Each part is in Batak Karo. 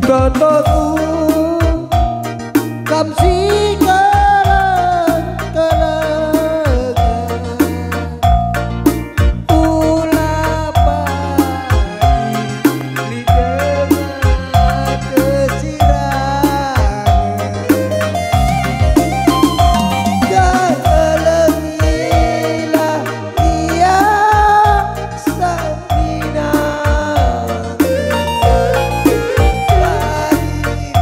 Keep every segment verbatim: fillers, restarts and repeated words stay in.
Kataku, kam si keleng-kelengen, ula pagi lit denga kesirangen. Kelengilah ia senina. Pagi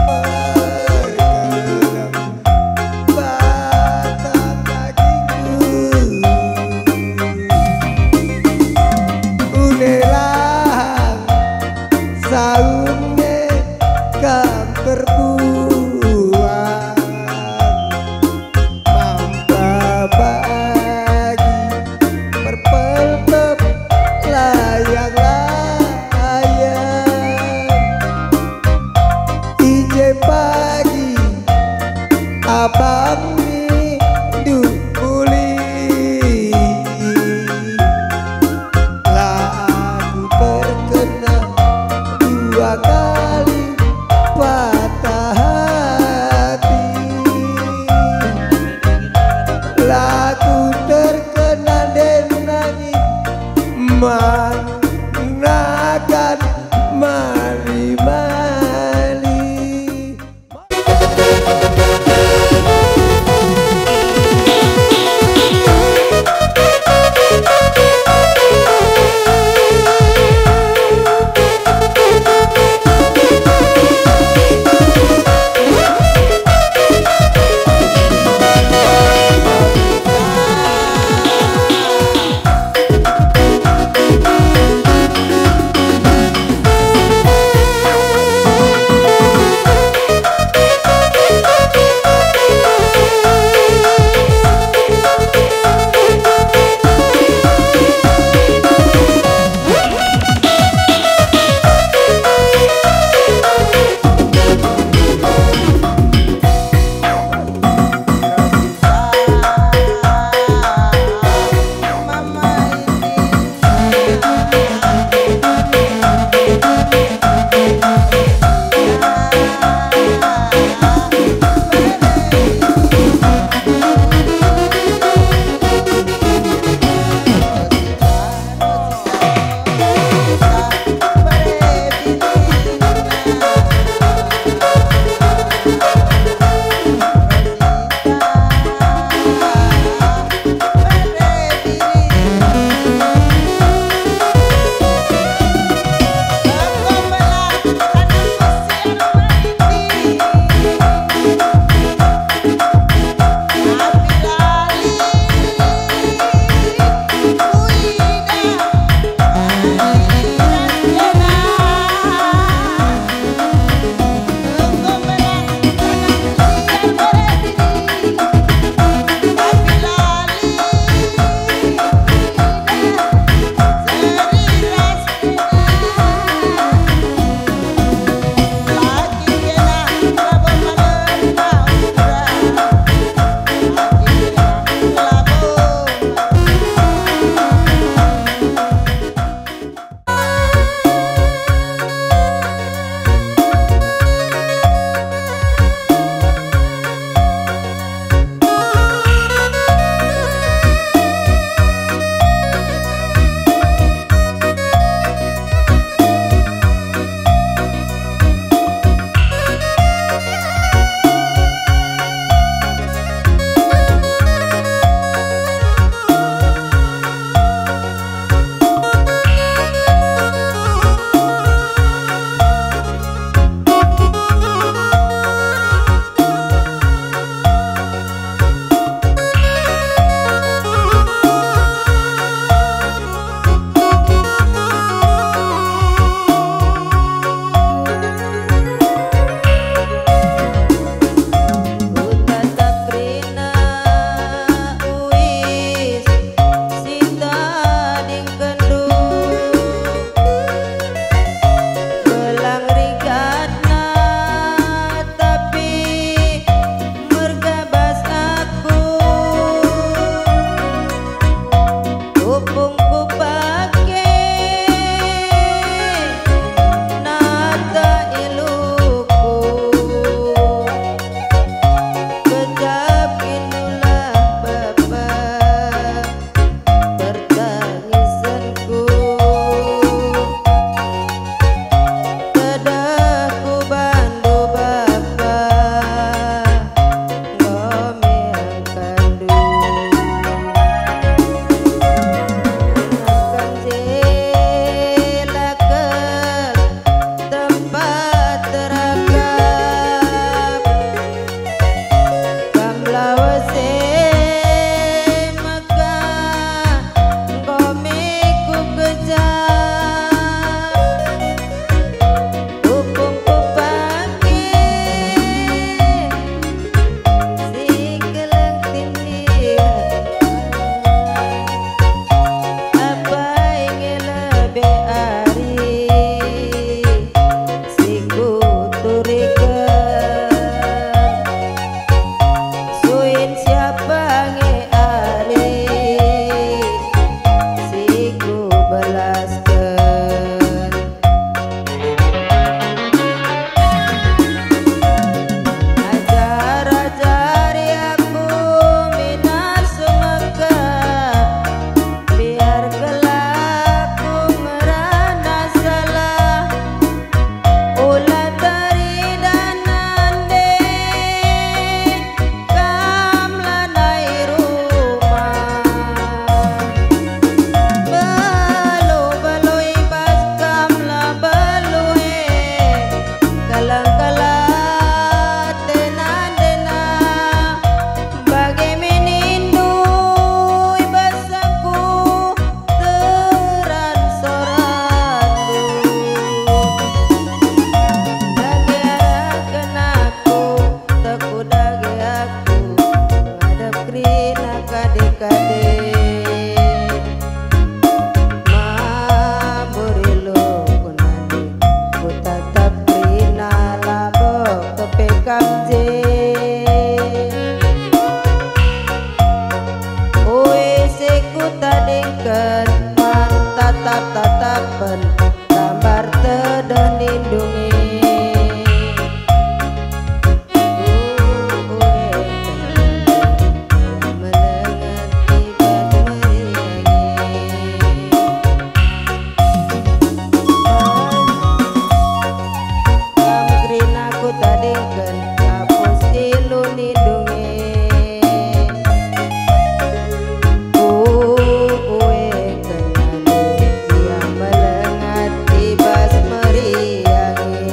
kam je. Ue si kutadingken man tatap-tatapen, tambar tedeh nindungi. Ue melenget i bas meriah nge. Kam kerina kutadingken, apus ilu nindungi. Ue kenani ia melenget i bas meriah nge.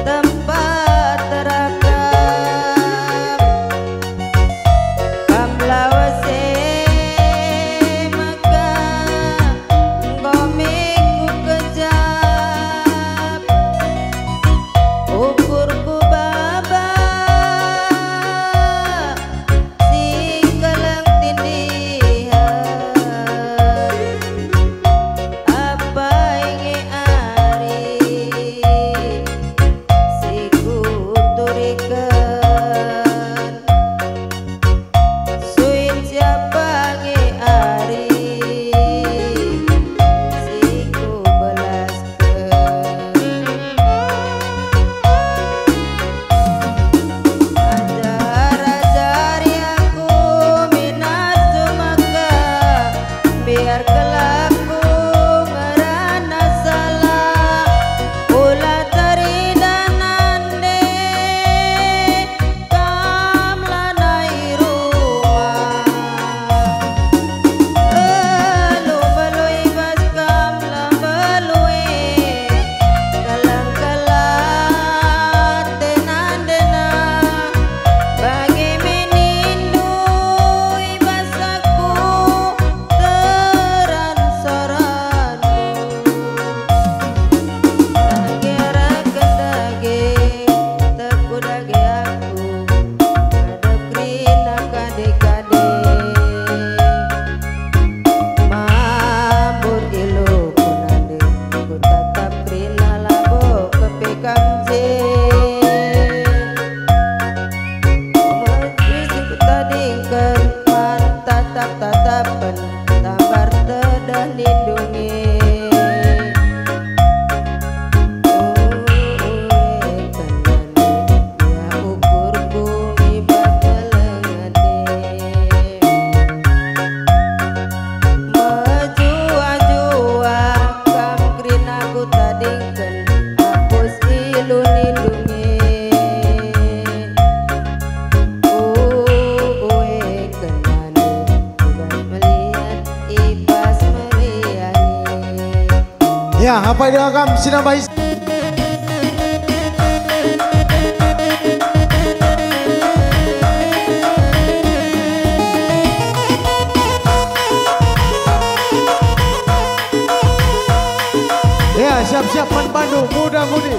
Tempat terakam. Kam lawes e maka enggo me kukejap. Ukurku baba si keleng tindihen. Apai nge ari si kuturiken, suin siapa nge ari si kubelasken. Ajar-ajari aku minas sumaka, biar kelaku ngerana salah, ula terida nande kam lanai rumah. Elu belui bas kam la belui, kalang-kalang tenandena, bage me nindu i bas aku teran sorandu. Dage arah dage, teku dage aku, ngadep kerina kade-kade. Mambur iluhku nande, kutatap kerina labo kepe kam je. Mesti kutadingken man tatap-tatapen, tambar tedeh nindungi. Ue kenani, ia ukurku i bas melengeti. Mejuah-juah kam kerina kutadingken, apus ilu nindungi. Ue kenani, i bas melian, i bas meriah nge. Ya, apai doa kam si nambahi? Ya, siap-siap man bandu, muda-mudi.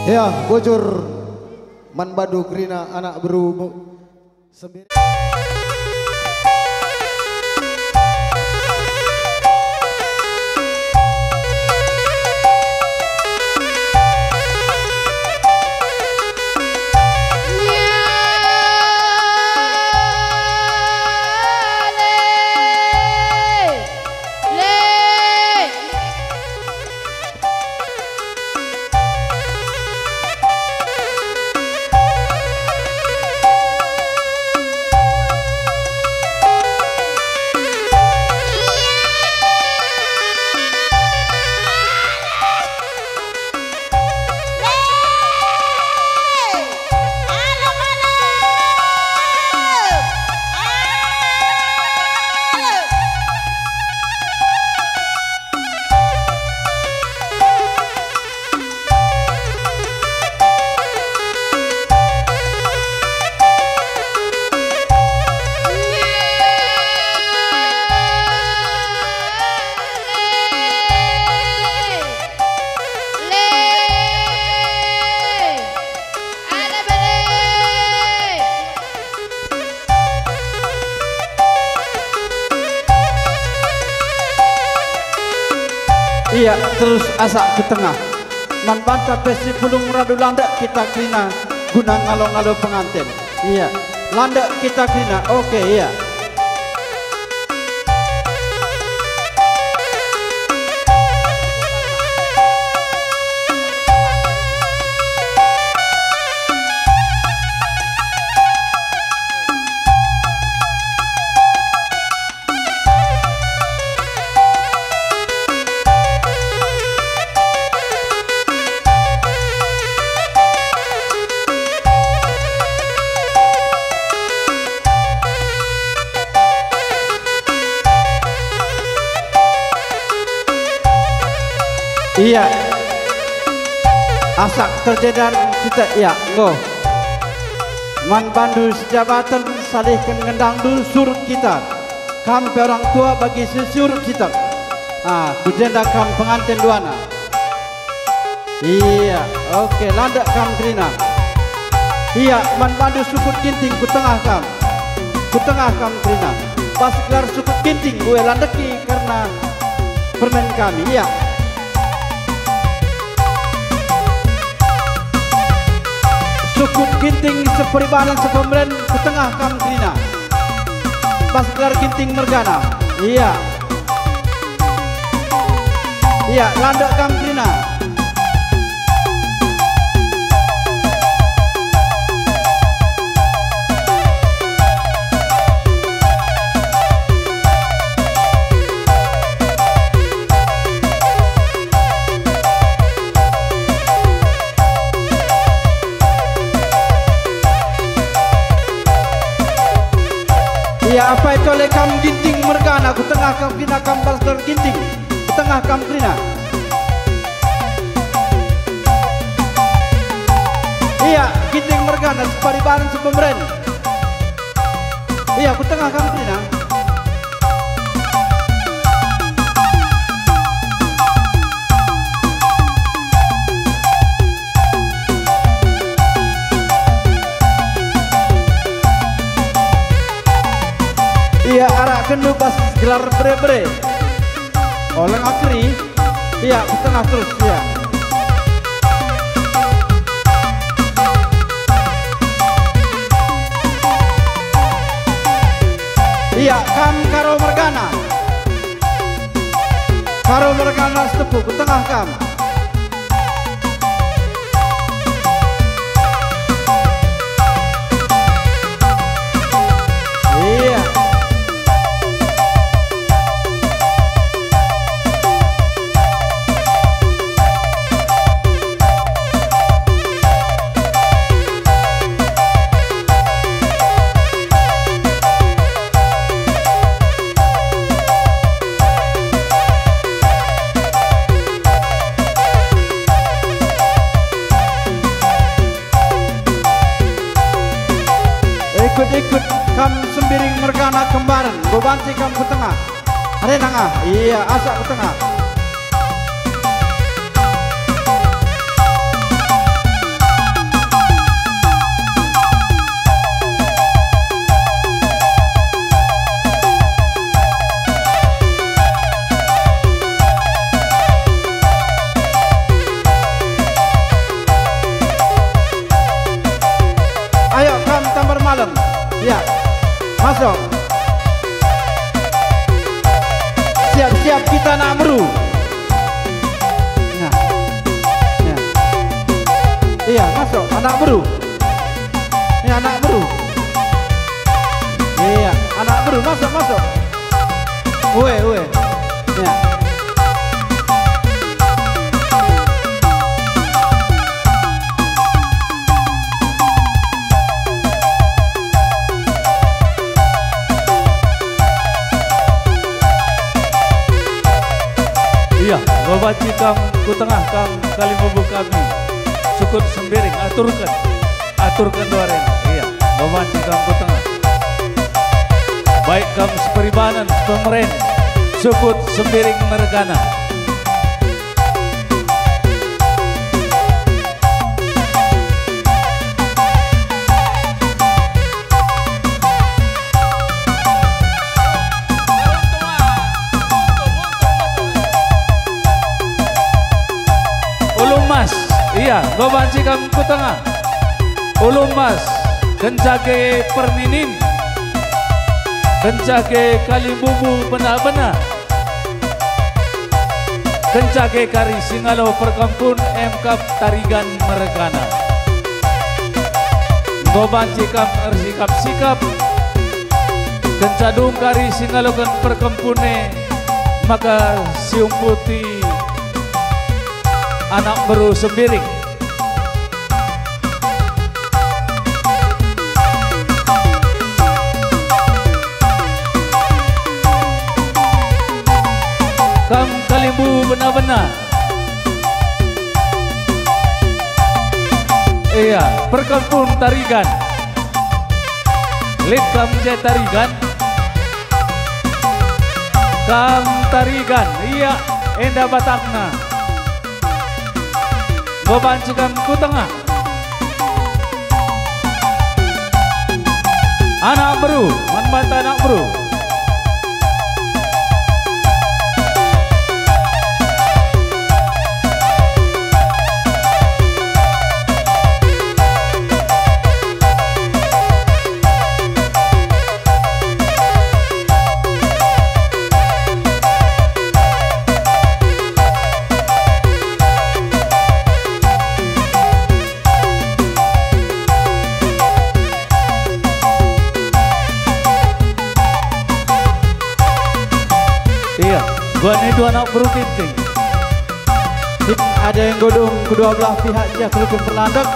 Ya, bujur man bandu kerina anak beru mu-, sembir-, Ia terus asak ku tengah. Man banta pe si pulung radu landek kita kerina guna ngalo-ngalo penganten. Ia, landek kita kerina. Oke, ia. Ia. Asak terjeder kita, ia, enggo. Man bandu sejabaten salihken ngendangndu surut kita. Kam pe orang tua bagi si surut kita. Ah, ku jenda kam penganten duana. Ia, oke, landek kam kerina. Ia, man bandu sukut ginting ku tengah kam. Ku tengah kam kerina. Bas gelar sukut ginting, ue landeki kerna permen kami. Ia. Sukut ginting seperibanan sepemeren ku tengah kam kerina. Bas gelar ginting mergana. Ia. Ia, landek kam kerina. Ia, apai tole kam ginting mergana, ku tengah kam kerina, kam bas gelar ginting, ku tengah kam kerina. Ia, ginting mergana, separibanan sepemeren. Ia, ku tengah kam kerina. Ia, arakkenndu bas gelar bere-bere. Oh, leng akeri. Ia, ku tengah terus, ia. Ia, kam Karo mergana. Karo mergana Sitepu, ku tengah kam. Ia. Ikut-ikut kam Sembiring mergana kembaren, bebanci kam ku tengah. Are nangah, ia, asak ku tengah. Siap-siap kita, anak beru. Nah. Ya. Iya, masuk, anak beru. Ini anak beru. Iya, anak beru, masuk, masuk. Ue, ue. Ya. Iya, enggo banci kam ku tengah, kam kalimbubu kami. Sukut Sembiring, aturken. Aturken duaren. Iya, enggo banci kam ku tengah. Baik kam Seperibanen, Pemeren, Sukut Sembiring mergana. Ulu Mas, iya, enggo banci kam ku tengah. Ulu Mas, kenca ge perninin, kenca ge kalimbubu bena-bena. Kenca ge kari si ngalo perkempun emkap Tarigan mergana. Enggo banci kam ersikap-sikap, kenca dung kari si ngaloken perkempun e, maka siumputi anak beru Sembiring. Kam kalimbubu bena-bena. Iya, perkempun Tarigan. Lit kam je Tarigan. Kam Tarigan, iya, enda batangna. Enggo banci kam ku tengah. Anak beru, man banta anak beru. Iya, dua ni dua anak beru Ginting. Kin ada yang godung kedua belah pihak cia kelukun perlandek,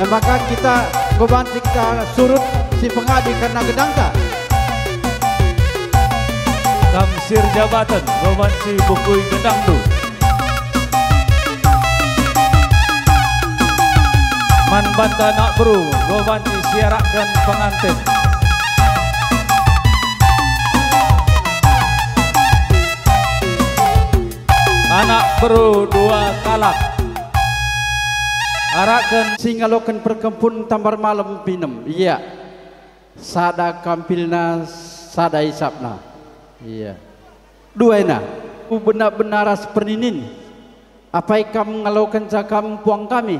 maka kita enggo banci kita surut si pengadi karena gedangta. Kam sir jabaten, enggo banci bukui gedangndu. Man banta anak beru, enggo banci siarakken penganten. Anak beru dua kalak. Arakken si ngaloken perkempun tambar malem pinem. Iya. Sada kampilna, sada isapna. Iya. Duaina, bena-bena ras perninin. Apai kam ngalokenca kam puang kami,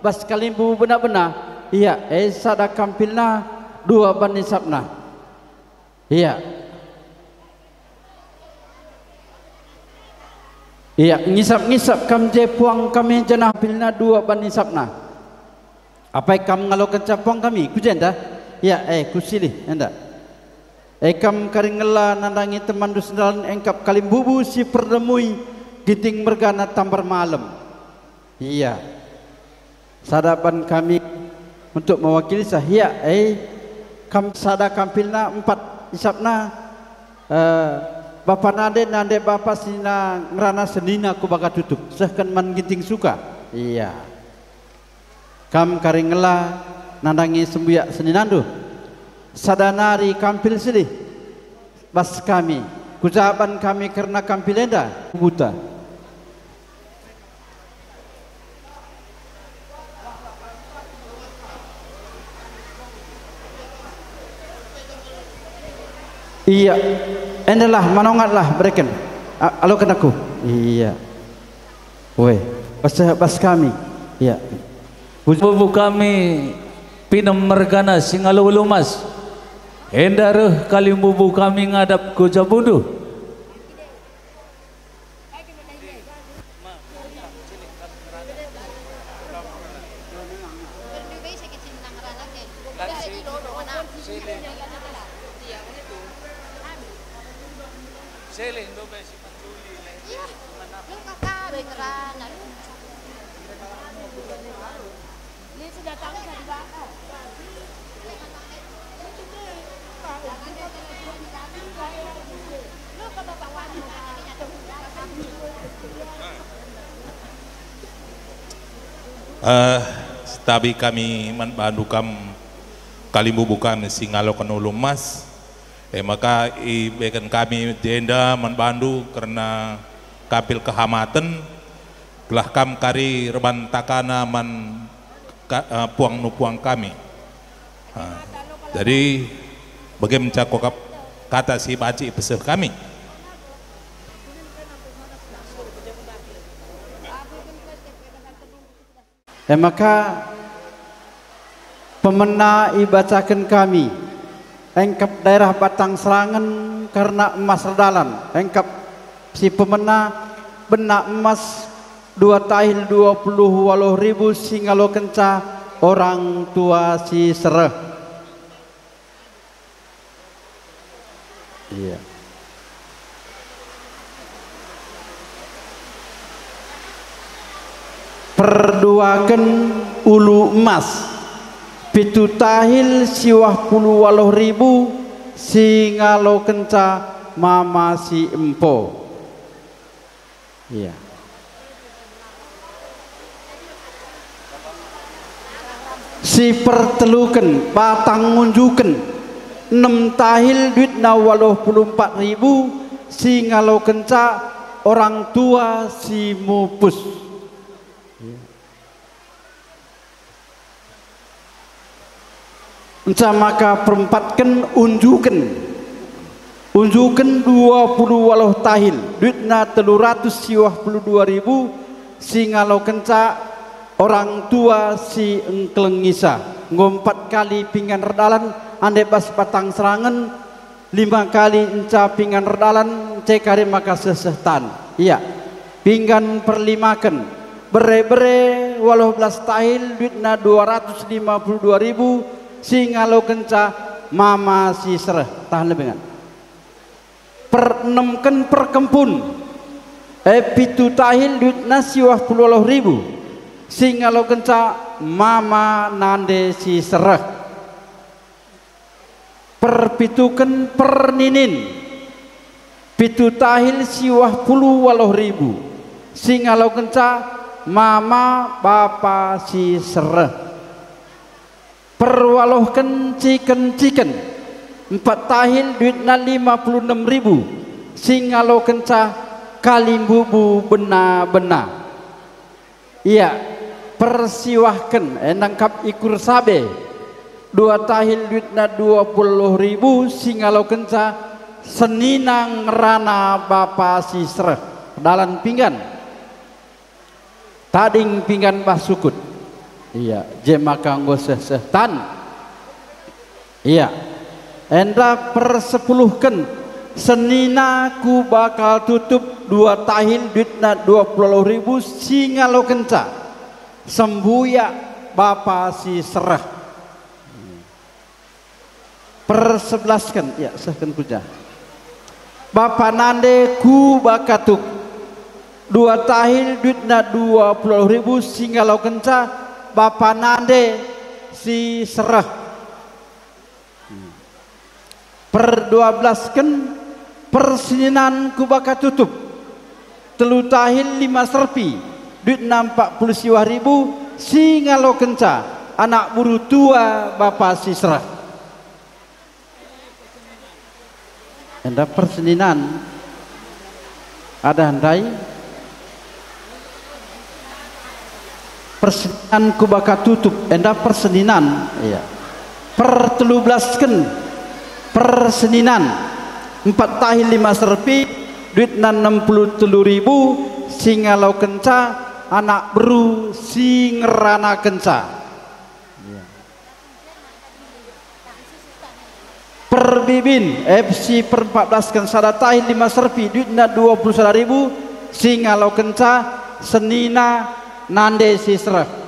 bas kalimbubu bena-bena? Iya, e sada kampilna, dua ban isapna. Iya. Iya, ngisap-ngisap kam je puang kami janah kampilna dua ban isapna. Apai kam ngalokenca puang kami, ku jenda? Iya, e, kusilih, enda. E kam kari ngela nandangi temanndu sendalen engkap kalimbubu si perdemui Ginting mergana tambar malem. Iya. Sada ban kami untuk mewakili sah, iya, e kam sada kampilna empat isapna, eh, bapa nande, nande bapa senina ngerana senina ku baka tutup, sehken man Ginting Suka. Iya. Kam kari ngela nandangi sembuyak seninandu. Sada nari kampil silih bas kami, kujaban kami kerna kampil enda, kubuta. Iya, endalah, manongatlah, bereken. A-, aloken aku. Iya. Weh, bas, bas kami. Ya. Bubu kami pinem mergana si ngalo Ulu Mas. Enda reh kalimbubu kami ngadap ku jabundu. Eh, setabi kami man bandu kam kalimbubu kami si ngaloken ulu emas, e maka ibereken kami jenda man bandu kerna kampil kehamaten, gelah kam kari erban takana man ka-, eh, puang nupuang kami. Ah, jadi, bage me kap-, kata si banci ipeseh kami. E maka, pemena ibacaken kami, engkap daerah Batang Serangen kerna emas erdalan, engkap si pemena bena emas dua tahil dua puluh waluh ribu si ngalokenca orang tua si sereh. Iya. Perduaken ulu emas pitu tahil siwah puluh waluh ribu si ngalokenca mama si empo. Iya. Si perteluken batang ngunjuken enem tahil duitna waluh puluh empat ribu si ngalokenca orang tua si mupus. Iya. Enca maka perempatken unjuken, unjuken dua puluh waluh tahil, duitna telu ratus siwah puluh dua ribu, si ngalokenca orang tua si engkelengisa. Enggo empat kali pinggan erdalan, ande bas Batang Serangen, lima kali enca pinggan erdalan, ncekari maka seh-seh tan. Ia, pinggan perlimaken, bere-bere waluh belas tahil, duitna dua ratus lima puluh dua ribu, si ngalokenca mama si sereh. Tahan lebih ngan. Perenemken perkempun, e pitu tahil, duitna siwah puluh waluh ribu, si ngalokenca mama nande si sereh. Perpituken perninin, pitu tahil siwah puluh waluh ribu, si ngalokenca mama bapa si sereh. Perwaluhken ciken-ciken, empat tahil duitna lima puluh enem ribu, si ngalokenca kalimbubu bena-bena. Ia, persiwahken, e nangkap ikur sabe, dua tahil duitna dua puluh ribu si ngalokenca senina ngerana bapa si sereh. Dalan pinggan. Tading pinggan bah sukut. Ia, je maka enggo seh-seh tan. Ia, enda persepuluhken senina ku bakal tutup dua tahil duitna dua puluh ribu si ngalokenca sembuyak bapa si sereh. Persebelasken, ia, sehken kuja. Bapa nande ku bakatuk. Dua tahil duitna dua puluh ribu si ngalokenca bapa nande si sereh. Perduabelasken perseninan ku baka tutup. Telu tahil lima serpi, duitna empat puluh siwah ribu, si ngalokenca anak buru tua bapa si sereh. Enda perseninan. Ada ndai? Perseninan ku baka tutup, enda perseninan, iya. Pertelubelasken perseninan, empat tahil lima serpi, duitna enem puluh telu ribu, si ngalokenca anak beru si ngeranakenca. Iya. Per Bibin F C per empat belasken sada tahil lima serpi, duitna dua puluh sada ribu, si ngalokenca senina nande si sereh.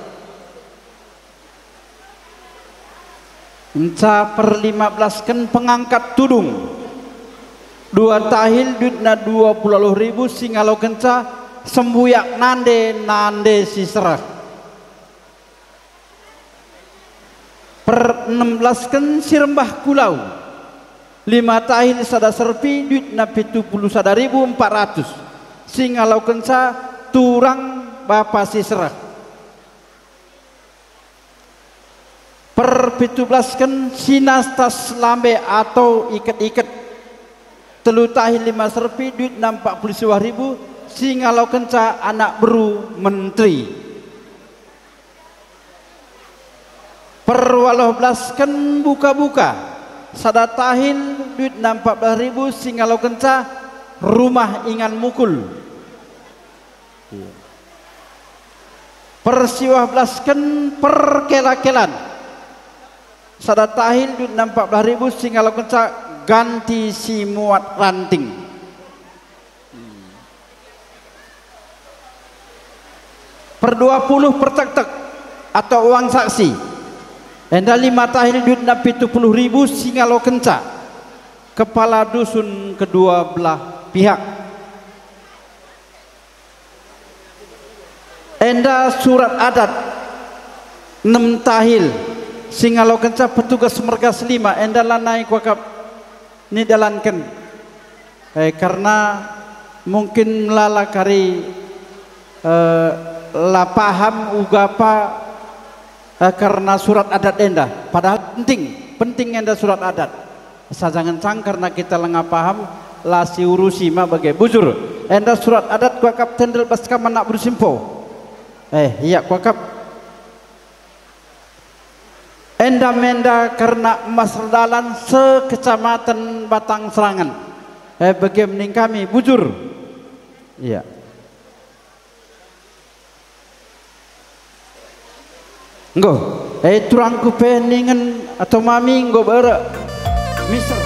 Enca per lima belasken pengangkat tudung, dua tahil duitna dua puluh ribu, si ngalokenca sembuyak nande, nande si sereh. Per enem belasken si rembah kulau, lima tahil sada serpi, duitna pitu puluh sada ribu empat ratus, si ngalokenca turang bapa si sereh. Per pitu belasken si nas tas lambe atau iket-iket, telu tahil lima serpi, duitna empat puluh siwah ribu, si ngalokenca anak beru menteri. Per waluh belasken buka-buka, sada tahil duitna empat belas ribu, si ngalokenca rumah ingan mukul. Per siwah belasken per kela-kelan, sada tahil duitna empat belas ribu, si ngalokenca ganti si muat ranting. Per dua puluh pertektek atau uang saksi, enda lima tahil duitna pitu puluh ribu, si ngalokenca kepala dusun kedua belah pihak. Enda surat adat enem tahil, si ngalokenca petugas mergas lima, enda lanai kuakap nidalanken. Eh, karena mungkin melala kari, eh, la paham uga pa, eh, karena surat adat enda. Padahal penting, penting enda surat adat. Saja ngenca karena kita langa paham, la siurusi ma bage. Bujur, enda surat adat kuakap tendel bas kam anak beru si empo. Eh, ia kuakap. Enda menda kerna emas erdalan sekecamatan Batang Serangan. Eh, bage me ning kami, bujur. Iya. Enggo, eh, turangku pe ningen atau mami enggo berek. Miser.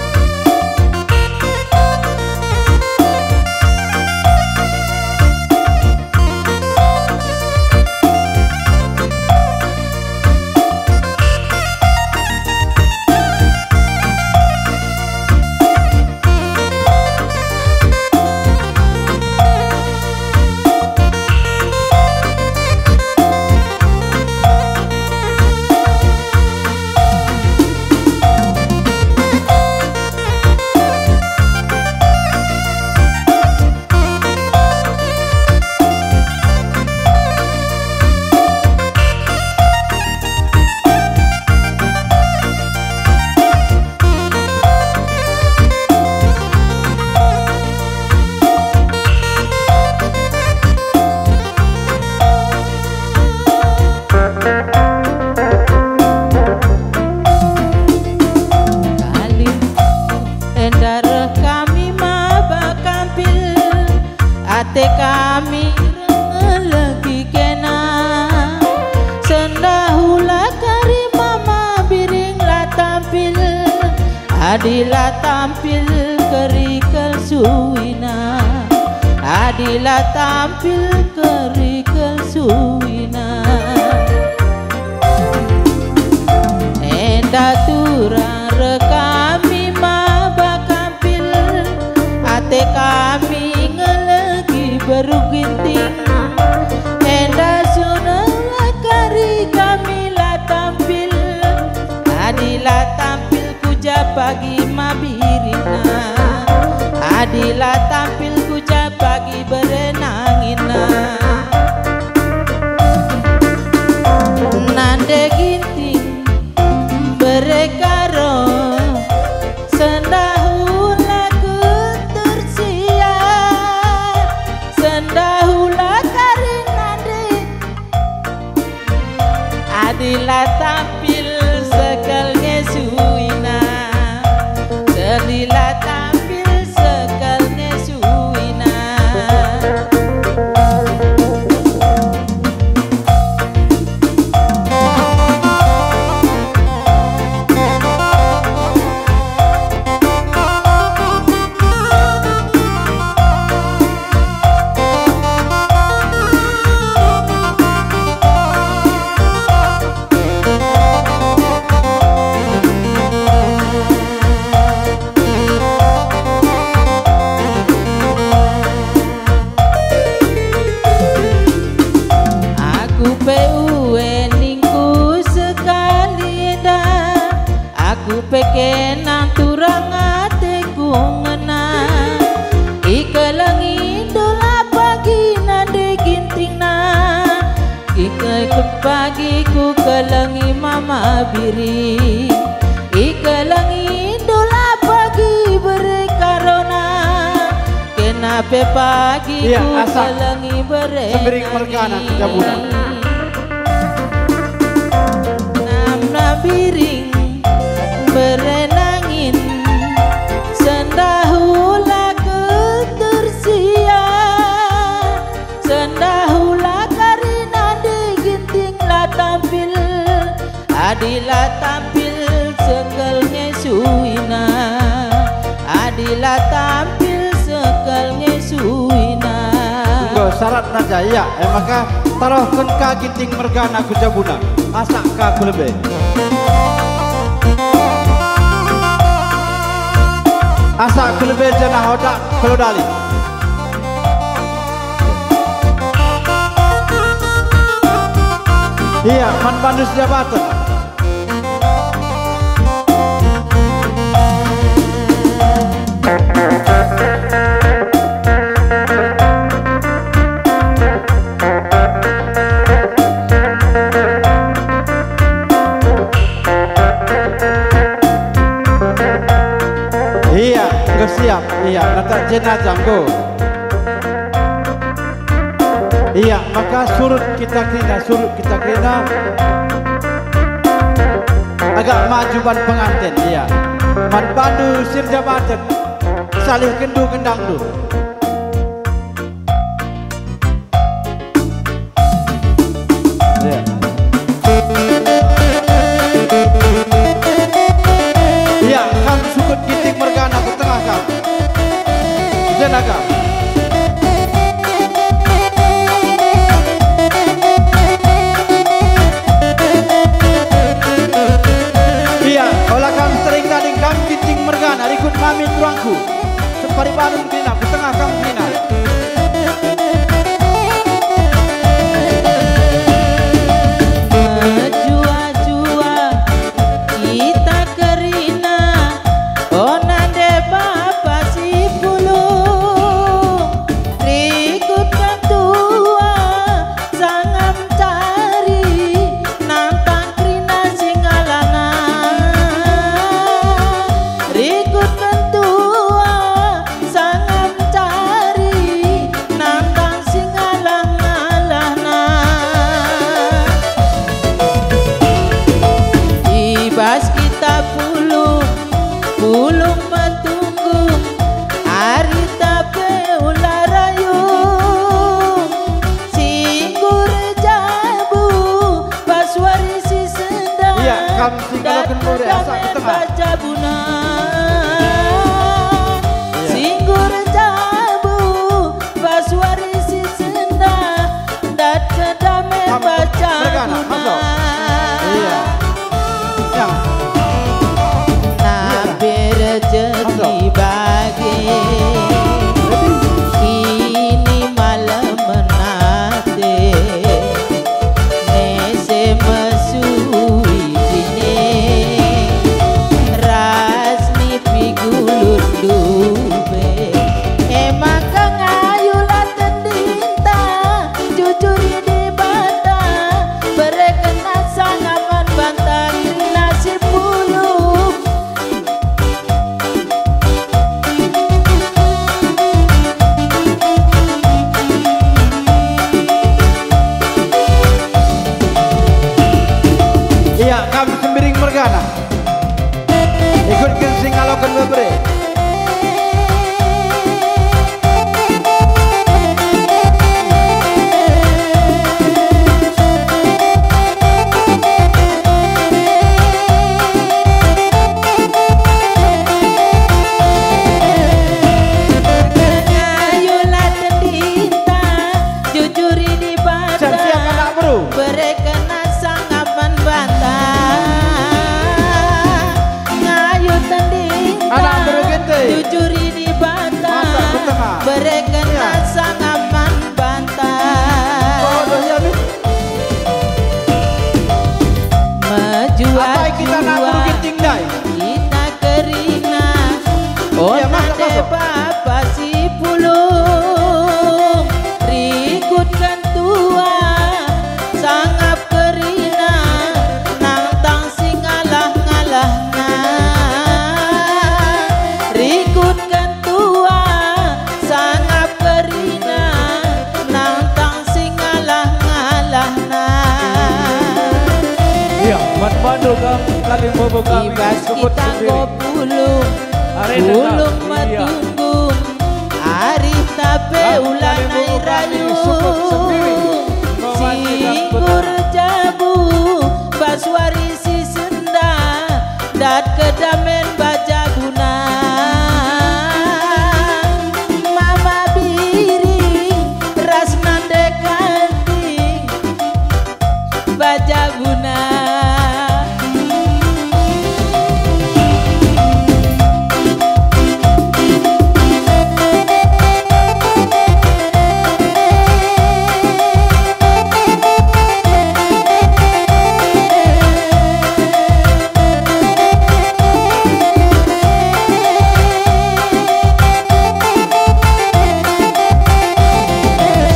Kalimbubu enda reh kami maba kampil, ate kami reh ngelegi kena. Sendah ula kari mama biring la tampil, adi la tampil kerikel suina, adi la tampil kerikel suina. Enda turang reh kami maba kampil, ate kami ngelegi beru Ginting. Enda suna la kari kami la tampil, adi la tampil ku ja pagi maba biringna, adi la tampil ku ja pagi bere nanginna. Nande Ginting bere karo, sendah ula ketersia, sendah ula kari nande. Adi la tampil sekel nge suina, adi la tampil sekel nge suina. Pagi kukelengi Mama Biring, ikelengi ndula pagi bere karona, kena pe pagi Iya, asak. Kukelengi bere Sembiring mergana nangin. Ku Jabuna. Namna Biring bere nangin, sendah ula ketersia. Sendah ula karina nde Ginting la tampil, adi la tampil sekel nge suina, adi la tampil sekel nge suina. Enggo syarat raja, ia, e maka tarohken ka Ginting mergana ku Jabuna, asak ka ku lebe. Asak ku lebe janah oda kelodali. Ia, man bandu si Jabaten. Ia, enggo siap. Ia, letak jenazah enggo. Ia, maka surut kita kerina, surut kita kerina. Agak maju ban penganten, ia. Man bandu si Jabaten, salihkenndu gendangndu. Ia. Ia, kam sukut Ginting mergana ku tengah kam. Jenaka. Ia, ola kam sering tading kam Ginting mergana rikut mami turangku. Separi balun kerina, ku tengah kam kerina. Mejuah-juah kita kerina, onan nde bapa si pulung, rikutken tua, sangap cari, nantang kerina si ngalahna. Rikutken tua, sangap cari, nantang si ngalah-ngalahna. I bas kita pulung, pulung metunggung, arita pe ula rayung, si nggo erjabu, pas wari si sendah. Ia, kam si ngaloken bore, asak ku tengah. Bas Jabuna. Ia. Si nggo erjabu, pas wari si sendah, dat kedame. Kam bas mergana, Jabuna. Masuk. Ia. Ia. Nape rejeki bage, ini malem menate. Nese mesui bine, ras nipi gulut ndube. E maka ngayulah tendinta, jujuri Dibata, bereken sangap man banta kerina si pulung. Ia, kam Sembiring mergana. Ikutken si ngaloken bebere. Ayolah tendinta, jujuri Dibata. Siap-siap anak beru. Bereken sangap man banta. Ngayu tendinta, anak beru gente. Jujuri Dibata. Mantap, ku tengah. Bereken sangap man banta. Bodoh ya, Bib. Mejuah-juah. Apai kita nak beru ginting ndai? Kita kerina. Iya, masuk, masuk. Bapa si pulung, rikutken tua, sangap Bandu kam, kalimbubu kami, i bas sukut kita sendiri. Enggo pulung, arenda pulung kam, iya. Metunggung, arih tape. Kam, ulana kalimbubu kami, irayung, sukut sendiri. Membantu kam, si nggo erjabu, bas wari si sendah, dat kedamen bajabuna. Mama Biring ras Nande Kanti, bajabuna.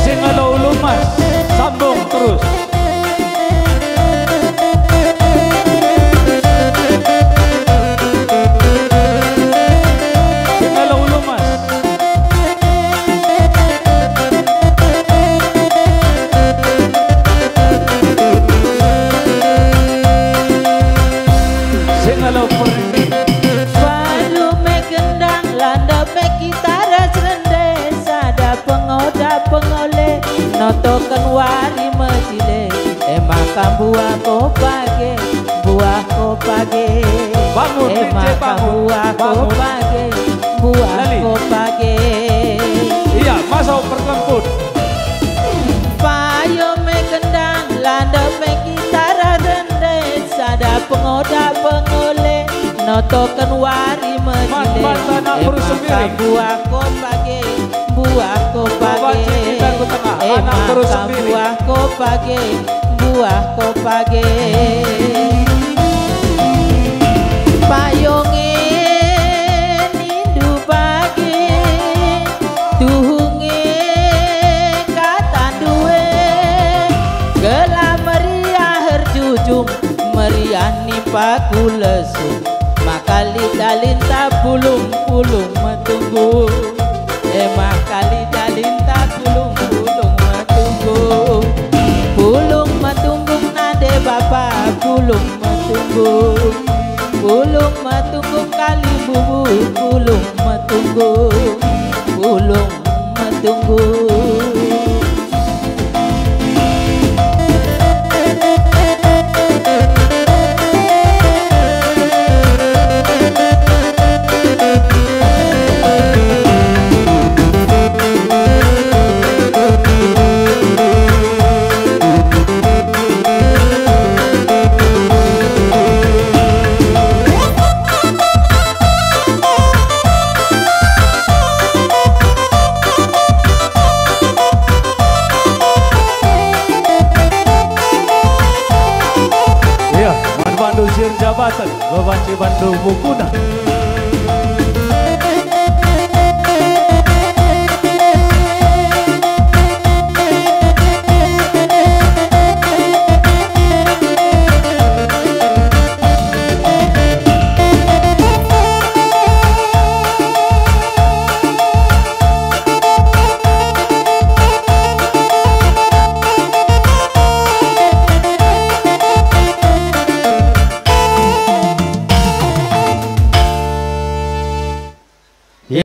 Sing ngalo Ulu Mas, sambung terus. Sing ngalo Ulu Mas. Sing ngalo Perni. Payo me gendang, landep me kita ras rende, sada pengoda pengole, notoken wari mejile, e maka mbuah ko page, mbuah ko page. Bangun, e D J, maka bangun, mbuah ko bangun. Page, mbuah Lali. Ko page. Iya, masuk perkemput. Payo me gendang, landep me kita ras rende, sada pengoda pengole, notoken wari mejile, man, man, anak e beru maka sembiring. Mbuah ko page, mbuah ko page. Coba cik kita ku tengah, e anak beru maka sembiring. Mbuah ko page, mbuah ko page. Payo nge nindu page, tuhu nge katandu e, gelah meriah erjujung, meriah nipaku lesu, maka lidah-lidah pulung-pulung metunggung. E maka lidah-lidah pulung-pulung metunggung. Pulung metunggung nande bapa, pulung metunggung. Pulung metunggung kalimbubu, pulung metunggung. Pulung metunggung. Iya, man bandu sir jabaten, bebanci bandu bukuna.